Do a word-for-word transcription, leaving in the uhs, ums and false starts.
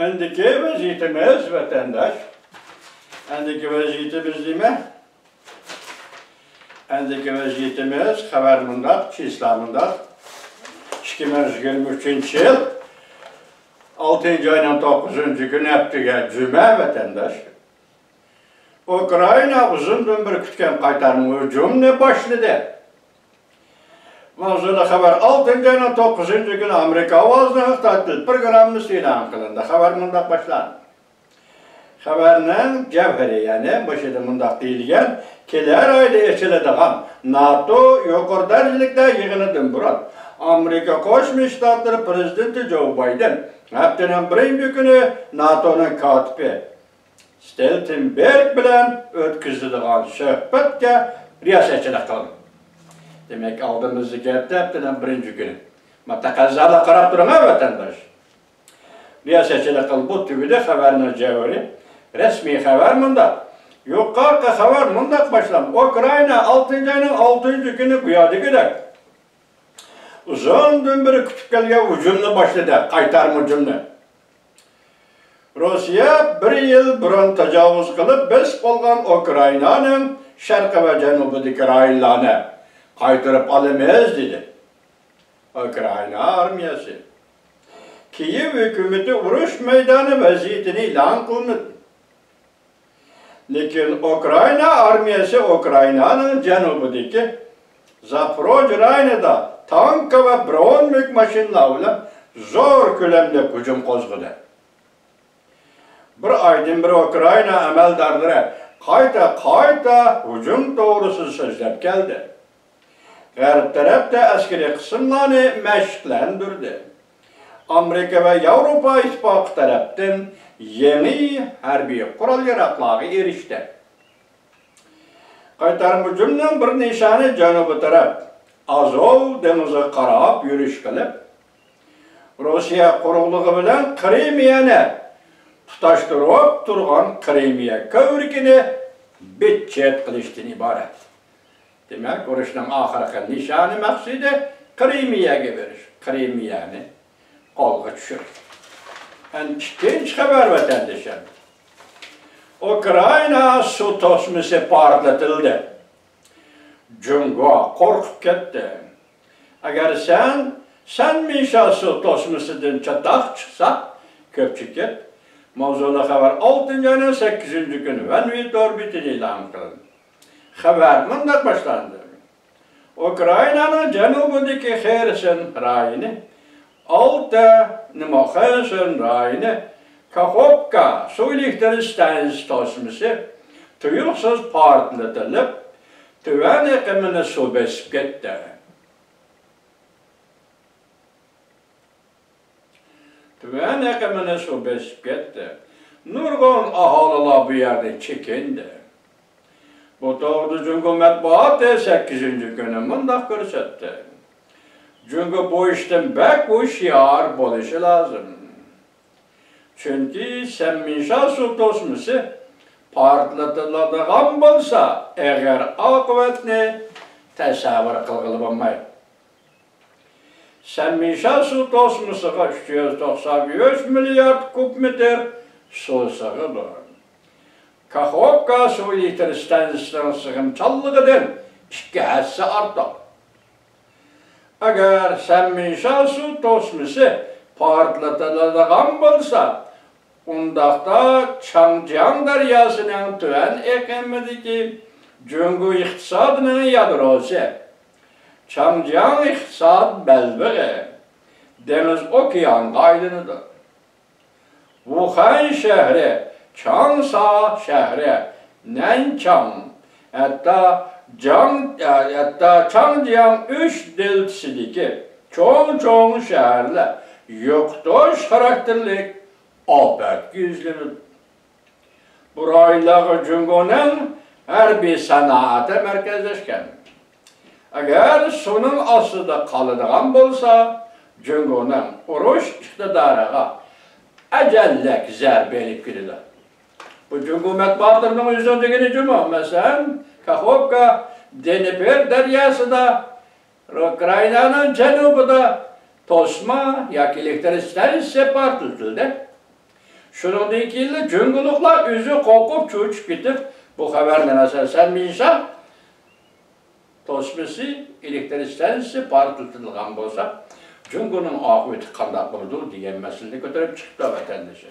ئەندىكى ۋەزىيىتىمىز، ۋەتەنداش، ئەندىكى ۋەزىيىتىمىز نېمە؟ ئەندىكى ۋەزىيىتىمىز، خەۋەر مۇنداق، چىسلا مۇنداق. ئىككى مىڭ يىگىرمە ئۈچىنچى يىل ئالتىنچى ئاينىڭ توققۇزىنچى كۈنى، ھەپتىگە جۈمە، ۋەتەنداش. ئۇكرائىنا ئۇزۇندىن بېرى كۈتكەن قايتارما ھۇجۇمنى باشلىدى. ماۋزۇلۇق خەۋەر، ئالتىنچى ئاينىڭ توققۇزىنچى كۈنى ئامېرىكا ئاۋازىنىڭ ئىقتىساد تىل پروگراممىسى ئېلان قىلىندى. خەۋەر مۇنداق باشلاندى. خەۋەرنىڭ جەۋھىرى، يەنى مۇشۇ يەردە مۇنداق دېيىلگەن، كېلەر ئايدا ئېچىلىدىغان ناتو يۇقىرى دەرىجىلىكلەر يىغىنىدىن بۇرۇن، ئامېرىكا قوشما شتاتلىرى پىرېزىدېنتى جو بايدېن ھەپتىنىڭ بىرىنچى كۈنى ناتونىڭ كاتىپى ستولتېنبېرگ بىلەن ئۆتكۈزىدىغان سۆھبەتكە رىياسەتچىلىك قىلدى. دېمەك، ئالدىمىزدىكى ھەپتە، ھەپتىنىڭ بىرىنچى كۈنى. ما تەقەززالار قاراپ تۇرۇڭ، ھە، ۋەتەنداش. رىياسەتچىلىك قىلىپ، بۇ تۈگىدى خەۋەرنىڭ جەۋھىرى. رەسمىي خەۋەر مۇنداق. يۇقىرىقى خەۋەر مۇنداق باشلاندى. ئۇكرائىنا ئالتىنچى ئاينىڭ ئالتىنچى كۈنى گويا دېگۈدەك ئۇزۇندىن بېرى كۈتۈپ كەلگەن ھۇجۇمنى باشلىدى، قايتارما ھۇجۇمنى. روسىيە بىر يىل بۇرۇن تاجاۋۇز قىلىپ بېسىپ ئالغان ئۇكرائىنانىڭ شەرقى ۋە جەنۇبىدىكى رايونلارنى قايتۇرۇپ ئالىمىز، دېدى. ئۇكرائىنا ئارمىيەسى. كىيېۋ ھۆكۈمىتى ئۇرۇش مەيدانى ۋەزىيىتىنى ئېلان قىلمىدى. لېكىن ئۇكرائىنا ئارمىيەسى ئۇكرائىنانىڭ جەنۇبىدىكى زاپروژ رايونىدا تانكا ۋە برونېۋىك ماشىنىلار بىلەن زور كۆلەمدە ھۇجۇم قوزغىدى. بىر ئايدىن بېرى ئۇكرائىنا ئەمەلدارلىرى قايتا-قايتا ھۇجۇم توغرىسىدا سۆزلەپ كەلدى. غەرب تەرەپتە ئەسكىرىي قىسىملارنى مەشىقلەندۈردى. ئامېرىكا ۋە ياۋروپا ئىتتىپاقى تەرەپتىن يېڭى ھەربىي قورال-ياراغلارغا ئېرىشتى. قايتارما ھۇجۇمنىڭ بىر نىشانى جەنۇبىي تەرەپ، ئازوۋ دېڭىزىغا قاراپ يۈرۈش قىلىپ، روسىيە قۇرۇقلۇقى بىلەن قىرىمىيەنى تۇتاشتۇرۇپ تۇرغان قىرىمىيە كۆۋرۈكىنى بىت-چېت قىلىشتىن ئىبارەت. دېمەك، ئۇرۇشنىڭ ئاخىرقى نىشانى، مەقسىتى قىرىمىيەگە بېرىش، قىرىمىيەنى قولغا چۈشۈرۈش. ئەمدى ئىككىنچى خەۋەر، ۋەتەندىشىم. ئۇكرائىنا سۇ توسمىسى پارتلىتىلدى. جۇڭگو قورقۇپ كەتتى. ئەگەر سەن، سەنمىشا سۇ توسمىسىدىن چاتاق چىقسا، كۆپ چېكىت. ماۋزۇلۇق خەۋەر ئالتىنچى ئاينىڭ سەككىزىنچى كۈنى ۋەنۋى تور بېتىدە ئېلان قىلىندى. خەۋەر مۇنداق باشلاندى. ئۇكرائىنانىڭ جەنۇبىدىكى خېرسون رايونى، ئالتا نېمە، خېرسون رايونى، كاخوپكا سۇ ئېلېكتر ستانسىيەسى توسمىسى تۇيۇقسىز پارتلىتىلىپ، تۆۋەن ئېقىمىنى سۇ بېسىپ كەتتى. تۆۋەن ئېقىمىنى سۇ بېسىپ كەتتى. نۇرغۇن ئاھالىلەر بۇ يەردىن چېكىندى. بۇ توغرىدا جۇڭگو مەتبۇئاتى سەككىزىنچى كۈنى مۇنداق كۆرسەتتى. جۇڭگو بۇ ئىشتىن بەك ھوشيار بولۇشى لازىم. چۈنكى سەنمىشا سۇ توسمىسى پارتلىتىلىدىغان بولسا، ئېغىر ئاقىۋەتنى تەسەۋۋۇر قىلغىلى بولمايدۇ. سەنمىشا سۇ توسمىسىغا ئۈچ يۈز توقسان ئۈچ مىليارد كۇب مېتىر سۇ سىغىدۇ. كاخوپكا سۇ ئېلېكتر ستانسىيەسىنىڭ سىغىمچانلىقىدىن ئىككى ھەسسە ئارتۇق. ئەگەر سەنمىشا سۇ توسمىسى پارتلىتىلىدىغان بولسا، ئۇنداقتا چاڭجياڭ دەرياسىنىڭ تۆۋەن ئېقىمىدىكى جۇڭگو ئىقتىسادىنىڭ يادروسى، چاڭجياڭ ئىقتىساد بەلبېغى دېڭىز ئوكيانغا ئايلىنىدۇ. ۋۇخەن شەھىرى، چاڭسا شەھىرى، نەنچاڭ، ھەتتا جاڭ، ھەتتا چاڭجياڭ ئۈچ دېلتىسىدىكى چوڭ-چوڭ شەھەرلەر يوقىتىش خاراكتېرلىك ئاپەتكە يۈزلىنىدۇ. بۇ رايونلارغا جۇڭگونىڭ ھەربىي سانائىتى مەركەزلەشكەن. ئەگەر سۇنىڭ ئاستىدا قالىدىغان بولسا، جۇڭگونىڭ ئۇرۇش ئىقتىدارىغا ئەجەللىك زەربە ئېلىپ كېلىدۇ. بۇ جۇڭگو مەتبۇئاتلىرىنىڭ ئۆزىنىڭ دېگىنى جۇمۇ. مەسىلەن، كاخوپكا، دنېپر دەرياسىدا، ئۇكرائىنانىڭ جەنۇبىدا توسما ياكى ئېلېكتر ستانسىيەسى پارتلىتىلدى. شۇنىڭدىن كېيىنلا جۇڭگولۇقلار ئۆزى قورقۇپ، چۆچۈپ كېتىپ، بۇ خەۋەرنى، مەسىلەن، سەن مىشا توسمىسى، ئېلېكتر ئىستانسىسى پارتلىتىلغان بولسا، جۇڭگونىڭ ئاقىۋىتى قانداق بولىدۇ دېگەن مەسىلىنى كۆتۈرۈپ چىقىپتۇ ۋەتەندىشى.